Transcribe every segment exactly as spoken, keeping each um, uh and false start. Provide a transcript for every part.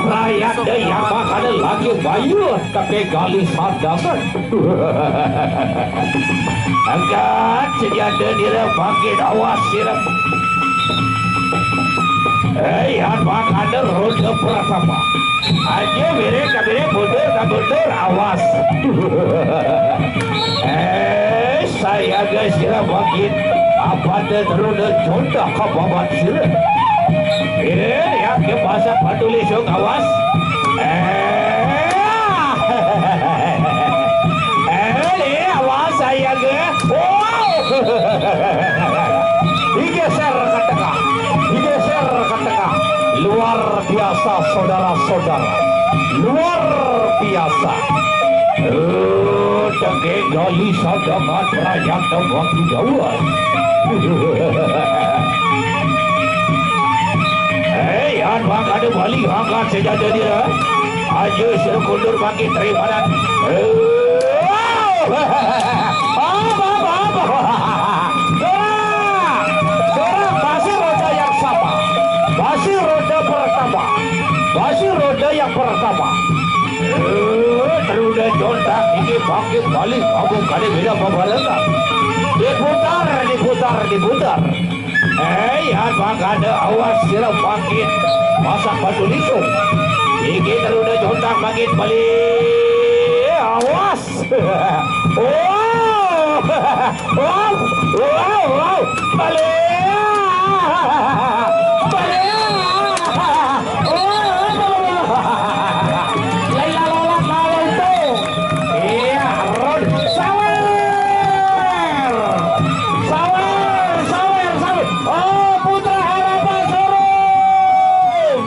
Rakyat yang bakal lagi bayar tapi gali sandangan. Angkat senjata nira bangkit, awas sirap. Eh, yang bakal roda pertama. Aja bere kabere mundur kamundur, awas. Eh, saya guys sirap bangkit. Apa ada roda jontak ke babat sirap? Ini yang ke masa peduli sung, awas. Eh, eh, ini awas saya ke. Wow. Digeser ke tengah, digeser ke tengah. Luar biasa, saudara-saudara. Luar biasa. Eh, tengke gali sadangan rakyat tembak di Jawa. Hei, anu angkat balik, angkat senjata dia. Aja sira kundur bangkit dari badan. Eh, apa, apa, apa? Dorang, dorang, masih roda yang sama. Masih roda pertama. Masih roda yang pertama. Eh, terudah jontak ini bangkit balik, kamu kali beda babarengan. Diputar, diputar, diputar. Eh, ya, bangkit, awas sira bangkit. Masak batu lisung. Iki terudah jontak bangkit balik. Awas. Wow. Wow. Wow. Wow. Balik. Balik. Laila lolat lawan tu. Iya, Ron. Sawer. Sawer, sawer, sawer. Oh, Putra Harapan Suruh.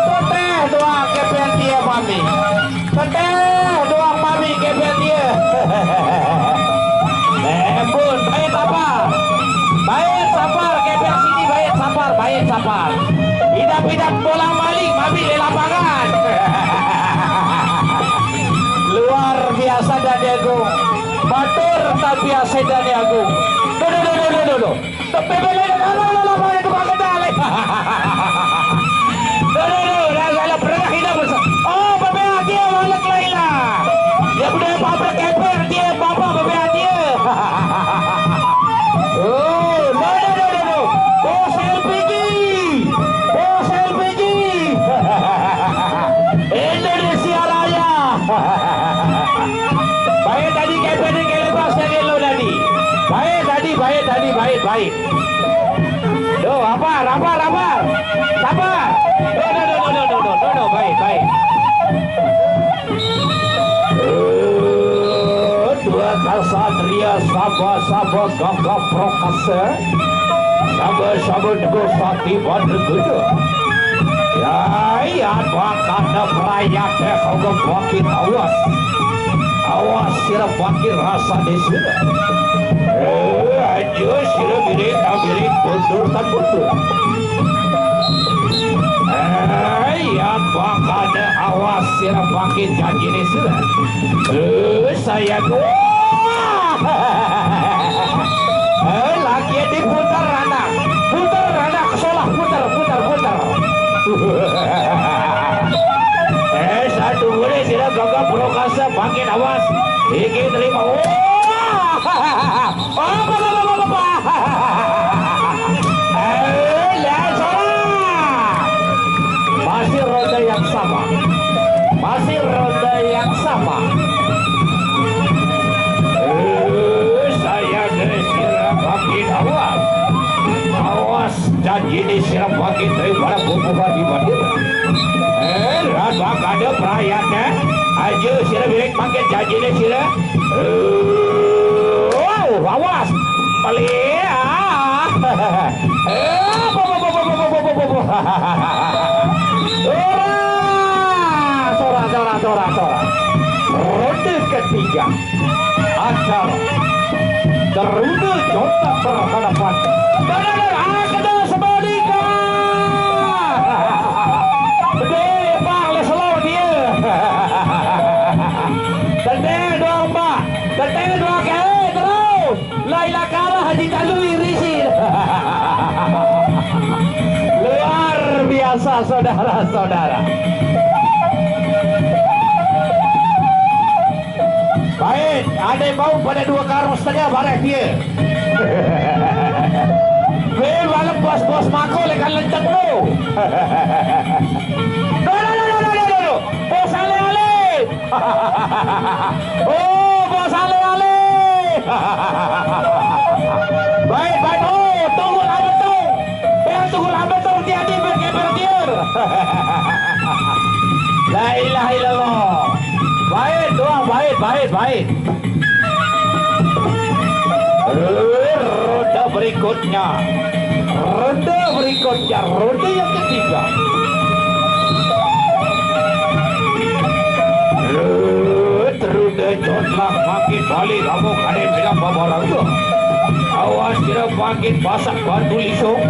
Teteh doang kepen dia mami. Teteh doang mami kepen dia. Eh, pun, baik apa? Baik sabar, kepen sini, baik sabar, baik sabar. Tidak-tidak bola balik, mami di lapangan. Luar biasa Dani Agung. Batur tak biasa Dani Agung. Duh, duh, duh, duh, duh, duh, duh. Tapi beli, alah, alah, alah, tukang kendali. Duh, duh, duh, dah, dah, dah, pernah hilang masa. Oh, P P H dia, Walek Laila. Ya, udah, pabrik keper dia, bapak P P H dia. Oh, no, no, no, no, no. Bos L P G. Bos L P G. Indonesia Raya. Baik tadi, keper ni, kelebas, saya lo tadi. Baik tadi, baik tadi, baik, baik. Duh, sabar, sabar, sabar. Sabar. Duh, duh, duh, duh, duh, duh, duh, duh, duh, baik, baik. Eh, dua kasatria sama-sama gagah perkasa. Sama-sama teguh sakti pada guna. Ya, ya, bakal ada perayaan deh, kau bangkit, awas. Awas, sira bangkit rasa di sira. Eh, aja sira birik, birik, mundur, tak mundur. Eh, ya, bakal ada awas, sira bangkit janji di sira. Eh, saya, wah. Eh, lagi diputar anak. Putar anak, salah, putar, putar, putar. Eh, satu boleh sila gagah perkasa bangkit awas. Iki terima. Wah. Apa, apa, apa, apa, apa? Eh, ya, salah. Masih roda yang sama. Masih roda yang sama. Eh, saya guys, sira bangkit awas. Awas, janji ini sira bangkit daripada bubuhan di Madura. Eh, ran bak ada perayaan, eh. Aja sira birik bangkit janji ini sira. Eh, wow, awas. Melihat. Eh, apa, apa, apa, apa, apa, apa, apa, apa. Ora! Sora, sora, sora, sora. Ronde ketiga. Acara Garuda Jontak berhadapan. Dah, dah, dah, ah, kena sebalikkan. Deh, Bang, le slow dia. Tendang dua, Bang. Tendang dua kali, terus. Laila kalah Haji Talui Rizil. Luar Saudara-saudara. Baik, ada yang mau pada dua karung setengah, bareh dia. Weh, malam bos-bos mako lekan lenceng lu. Duh, duh, duh, duh, duh, duh, duh. Bos ale-ale. Oh, bos ale-ale. Baik, baik. Oh, tunggu lah betul. Biar tunggu lah betul, dia di berkeber dia. La ilaha illallah. Baik, doang, baik, baik, baik. Ronde berikutnya. Ronde berikutnya, ronde yang ketiga. Ronde jotlah makin balik kamu kade bilang babarangga. Awas kira makin pasak batu lisung.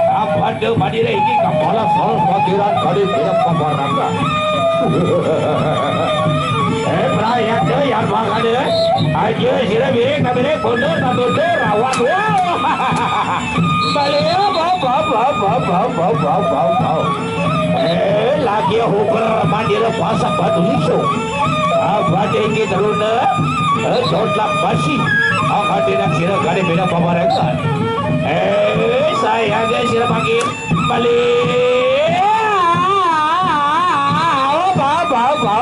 Apa ada madira iki kepala salah pakiran kade bilang babarangga. Eh, perayaan deh, yang makan deh. Aja sira biring, tapi deh, bodoh, tak bodoh, rawat. Wow. Balik, bau, bau, bau. Eh, lagi huber mandira pasak batu lisung. Apa tinggi teruna? Eh, sotlak basi. Angkat tidak sira kali bina pamarengan. Eh, saya ke sira panggil. Balik.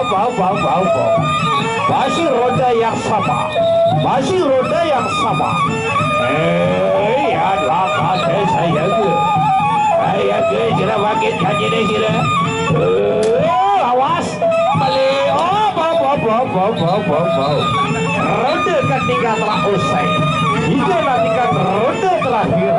Bau, bau, bau. Masih roda yang sama. Masih roda yang sama. Eh, ya, dua kata saya ke. Saya ke, sira bangkit, janji deh, sira. Eh, awas. Balik. Oh, bau, bau, bau, bau, bau, bau, bau. Ronde ketiga telah usai. Hingga nantikan ronde terakhir.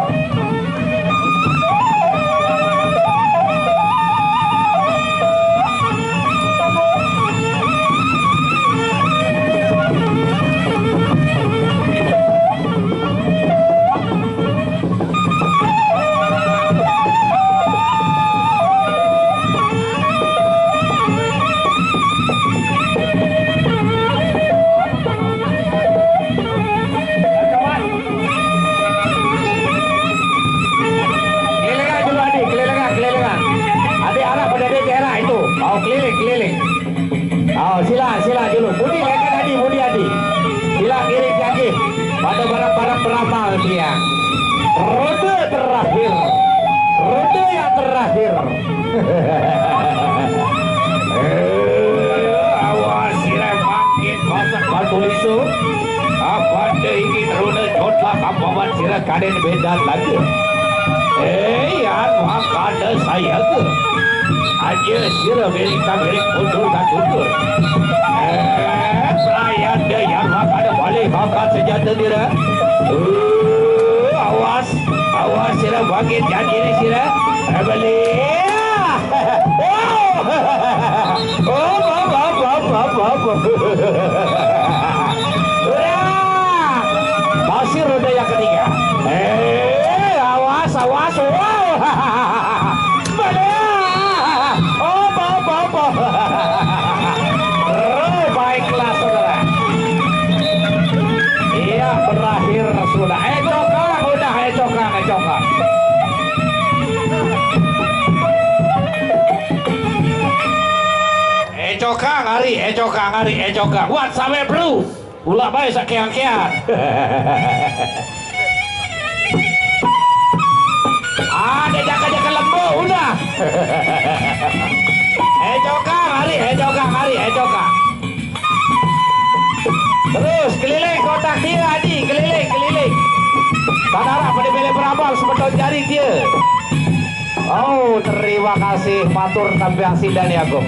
Kelilingan dulu, Adi, kelilingan, kelilingan. Adi arah pada di daerah itu. Mau keliling, keliling. Oh, sila, sila dulu. Budi, lekat Adi, budi Adi. Sila kiri kaki. Pada barang-barang beramal dia. Ronde terakhir. Ronde yang terakhir. Eh, awas sira bangkit masak batu lisung. Apa deh ini teruna jotlah kapawan sira kaden bedan lagi. Eh, yan makana saya ke. Aja sira milik tak milik, mundur tak mundur. Eh, saya deh yan makana balik angkat senjata dira. Eh, awas. Awas sira bangkit janji ni sira. Eh, beli. Oh. Oh, bau, bau, bau, bau, bau, bau. Udah. Masih ronde yang ketiga. Eh, awas, awas. Wow. Beli. Oh, bau, bau, bau. Oh, baiklah, saudara. Iya, berakhir sudah. Eh, cokang, udah, eh, cokang, eh, cokang. Eh, cokang, hari, eh, cokang, hari, eh, cokang. Buat sampai perlu. Pula baik sak keang-keang. Ada jaka-jaka lembu, udah. Eh, cokang, hari, eh, cokang, hari, eh, cokang. Terus keliling kotak dia, Adi, keliling, keliling. Tanara pada bele berabal sebetul jari dia. Oh, terima kasih matur tampiang sidan ya, Agung.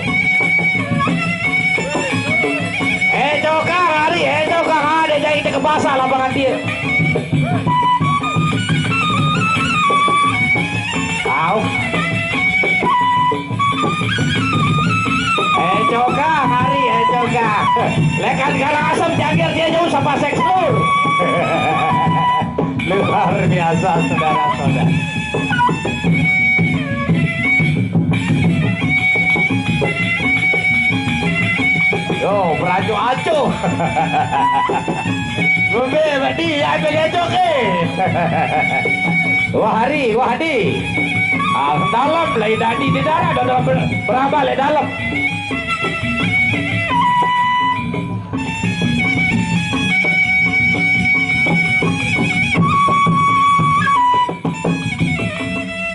Eh, cokang, hari, eh, cokang, ada jadi ke pasar lapangan dia. Au. Eh, cokang, hari, eh, cokang. Lekan Karangasem, jangkir dia jauh sama seks lur. Luar biasa, saudara-saudara. Yo, berajuk-ajuk. Ngombe, Pak Di, ya, ambil ajuk, eh. Wah, hari, wah, hari. Ah, dalem lah, Dani di darat, ada ber-, berabal lah dalem.